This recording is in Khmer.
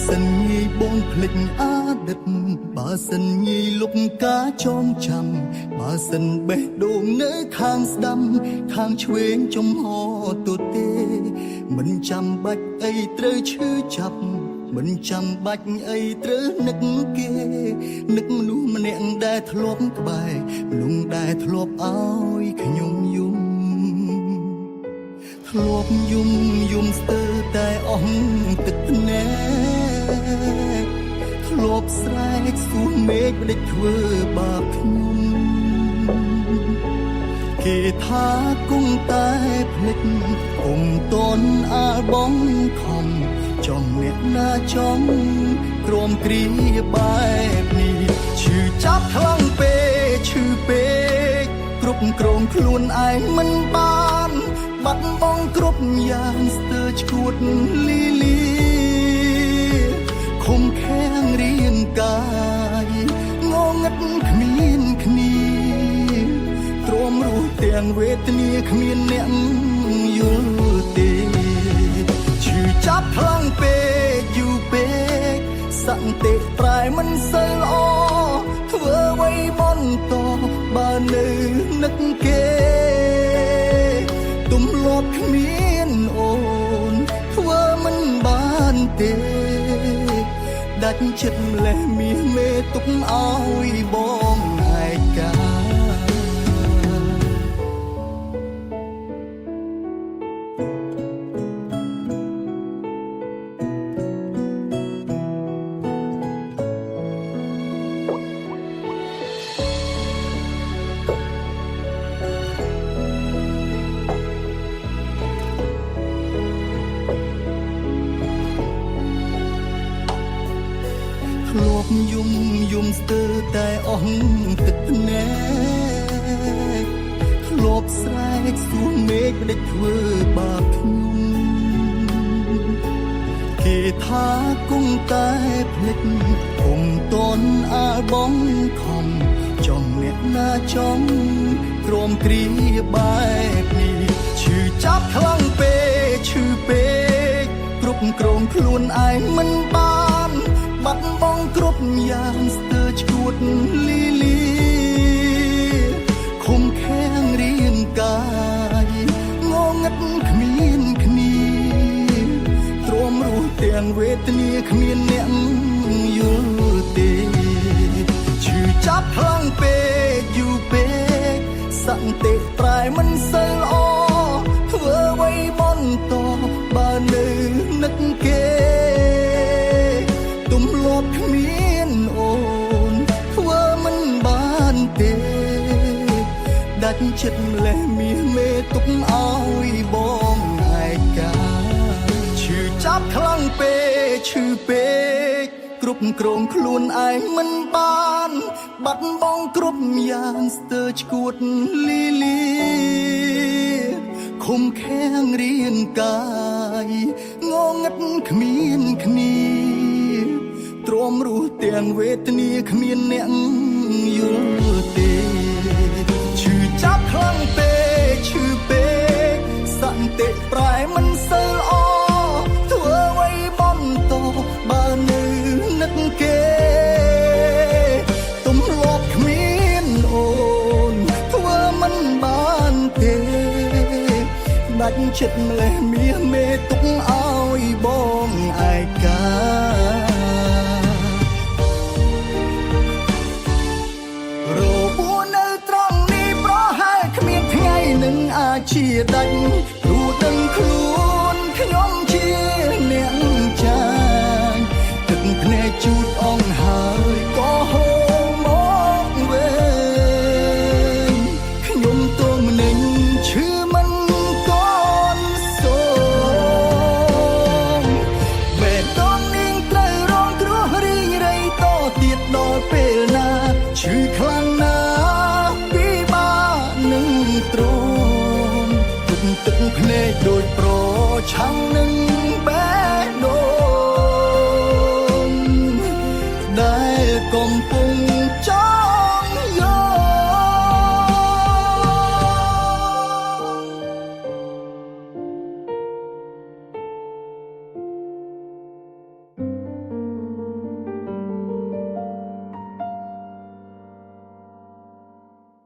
សិនងាយបងភ្លេចអតីតបើសិនងាយលុបការចងចាំបើសិនបេះដូងនៅខាងស្ដាំខាងឆ្វេងចំហទទេមិនចាំបាច់អីត្រូវឈឺចាប់មិនចាំបាច់អីត្រូវនឹកគេនឹកមនុស្សម្នាក់ដែលធ្លាប់ក្បែរមនុស្សដែលធ្លាប់ឲ្យខ្ញុំយំធ្លាប់យំយំស្ទើរតែអស់ទឹកភ្នែកធ្លាប់ស្រែកសួរមេឃមិនធ្វើបាបខ្ញុំគេថាគង់តែភ្លេចគុំតនអាលបងខំចង់អ្នកណាចង់ក្រមគ្រាបែបនេះឈឺចាប់ខ្លាំងពេកឈឺពេកគ្រប់គ្រងខ្លួនឯងមិនបានបាត់បង់គ្រប់យ៉ាងស្ទើរឈួតលីលីឃុំខាំងរាងកាយងងឹតគ្មានគ្នាទ្រាំរស់ទាំងវេទនាគ្មានអ្នកយល់ទេឈឺចាប់ខ្លាំងពេកយូរពេកសន្តិប្រែមិនសូវល្អធ្វើអ្វីបន្តបើនៅនឹកគេទម្លាប់គ្មានអូនធ្វើមិនបានទេដាច់ចិត្តម្លេះមាសមេទុកឲ្យបងឯកា ធ្លាប់យំយំស្ទើរតែអស់ទឹកភ្នែកធ្លាប់ស្រែកសួរមេឃមិនធ្វើបាបខ្ញុំគេថាគង់តែភ្លេចគុំតនអាលបងខំចង់អ្នកណាចង់ក្រមគ្រាបែបនេះឈឺចាប់ខ្លាំងពេកឈឺពេកគ្រប់គ្រងខ្លួនឯងមិនបានបាត់បង់គ្រប់យ៉ាងស្ទើរឈួតលីលីឃុំខាំងរាងកាយងងឹតគ្មានគ្នាទ្រាំរស់ទាំងវេទនាគ្មានអ្នកយល់ទេឈឺចាប់ខ្លាំងពេកយូរពេកសន្តិប្រែមិនសូវល្អធ្វើអ្វីបន្តបើនៅនឹកគេទម្លាប់គ្មានអូនធ្វើមិនបានទេដាច់ចិត្តម្លេះមាសមេទុកឲ្យបងឯកាឈឺចាប់ខ្លាំងពេកឈឺពេកគ្រប់គ្រងខ្លួនឯងមិនបានបាត់បង់គ្រប់យ៉ាងស្ទើរឈួតលីលីឃុំខាំងរាងកាយងងឹតគ្មានគ្នាទ្រាំរស់ទាំងវេទនាគ្មានអ្នកយល់ទេឈឺចាប់ខ្លាំងពេកឈឺពេកសន្តិប្រែមិនសូវល្អធ្វើអ្វីបន្តបើនៅនឹកគេទម្លាប់គ្មានអូនធ្វើមិនបានទេដាច់ចិត្តម្លេះមាសមេទុកឲ្យបងឯកា របួសនៅត្រង់នេះប្រហែលគ្មានថ្ងៃនឹងអាចជាដាច់